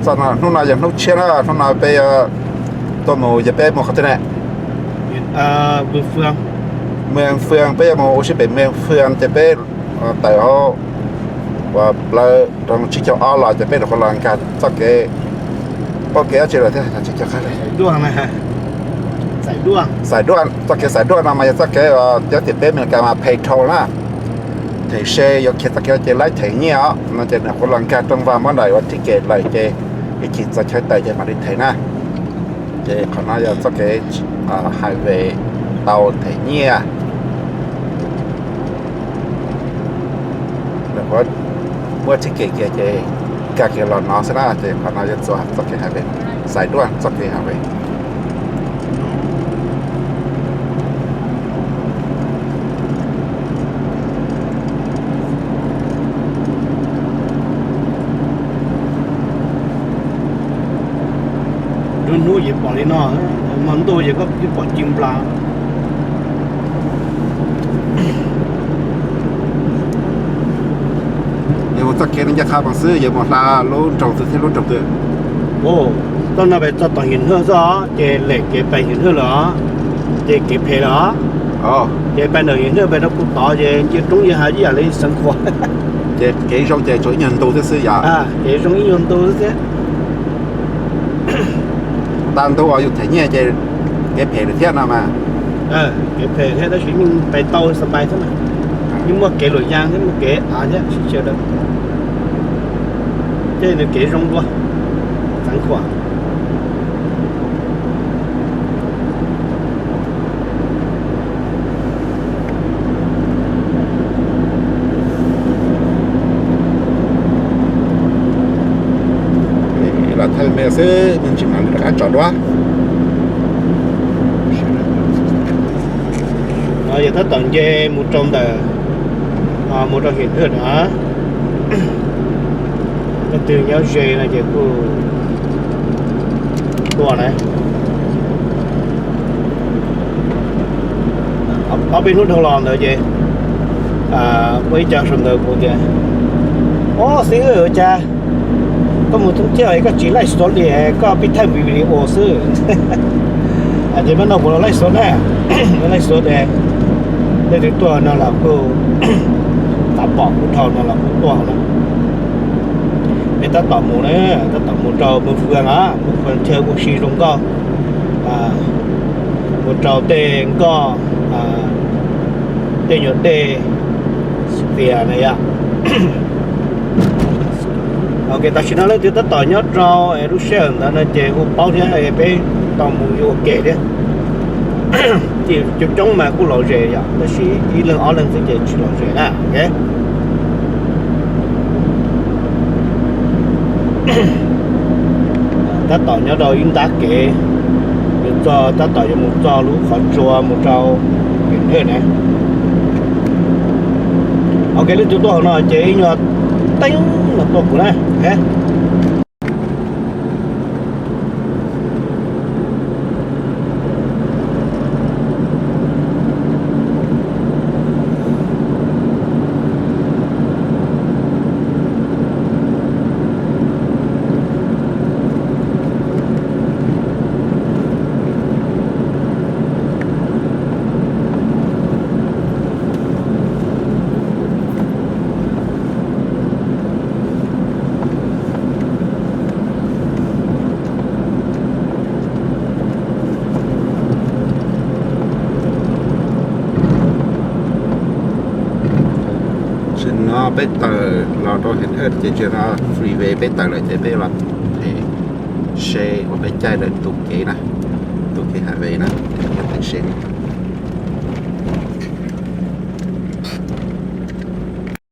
Hnub no, hnub no yog hnub tshiab na, hnub no peb yuav tuaj mus, yog peb mus qhov twg ne? Mws Fwm, peb yuav mus ua si pem Mws Fwm ces peb tawm hauv uas plawv rau tsib caug ob los ces peb rov qab los nkag txoj kev, txoj kev dab tsi lawm thiab, tsib caug qab li. Xais Duaj, txoj kev Xais Duaj no mas yog txoj kev uas nyob tim peb Amelikas mas pay toll na. Them se yuav khiav txoj kev ces laib them nyiaj os, no ces nws kuj los nkag rooj vag muab daim uas ticket lawm ces ib chim txog chaw tawm ces mam li them na. Ces qhov no yog txoj kev highway tau them nyiaj. Lawv muab ticket kiag ces nkag kiag los no xwb na, ces qhov no yog txoj kev highway, Xais Duaj txoj kev highway. Nruab hnub ces pom li no, hmo ntuj ces koj pom ci nplas. Yog mus txoj kev no ncaj qha mas xwb, yog mus hla lub nroog twg thiab lub nroog twg? Txoj no pem txog tom Hiam Hnwj xwb os, ces lem kev pem Hiam Hnwj lawm os, ces kev phem lawm os. Ces pem ntawm Hiam Hnwj pem rau pem tod ces nce roob yog hais ib yam li Xeev Khuam. Ces kev zoo ces tsuas ib nyuag ntu thiab xwb yom? Kev zoo ib nyuag ntu xwb thiab. Tag ntu uas yus them nyiaj ces kev phem lawm thiab no mas. Kev phem thiab tab sis yeej pais tau xab pais thiab na. Yeej muaj kev luam yaa thiab, muaj kev av thiab sib tsia dawb. Tej nws kev zoo dua, Xeev Khuam. Los thaij me xwb, me ntsis mam li rov qab tsom dua. Yog tab tom nce mus rau ntawm, mus rau Hiam Hnwj na. Leej twg nyob ze no ces kuj tuaj na. Ob peb hnub dhau los ntawd ces muaj ib co sawv ntawd kuv tias, Ob, xib hwb, ua cas koj mus thoob thiab koj tsis laij xuav li, koj pib thaij video xwb. Ces muab nug kuv los laij xuav na, laij xuav ces leej twg tuaj no los kuj xav pom kuv dhau no los kuj tuaj na. Peb tab tom mus na, tab tom mus rau Mws Fwm na, Mws Fwm chaw ua si zoo nkauj, mus rau tej nkoj, tej nyuag dej tias na yom. Ok, tam sim no leej twg tab tom nyob rau lub sij hawm ntawd no ces hu paub thiab, peb tau mus yuav ua ke thiab. Coob coob mas kuj lom zem yom, tab sis ib leeg ob leeg xwb ces tsis lom zem na. Tab tom nyob rau ib ntab kev, yuav txog, tab tom yuav mus txog lub qhov tsua mus rau Hiam Hnwj na. Ok, leej twg tuaj hauv no ces ib nyuag teeb los tuaj kuv na. Tam sim no peb tawm los rau Hiam Hnwj ces tsis no freeway peb tawm lawm ces peb los them se uas peb caij lawm tus kev na, tus kev highway na, them se.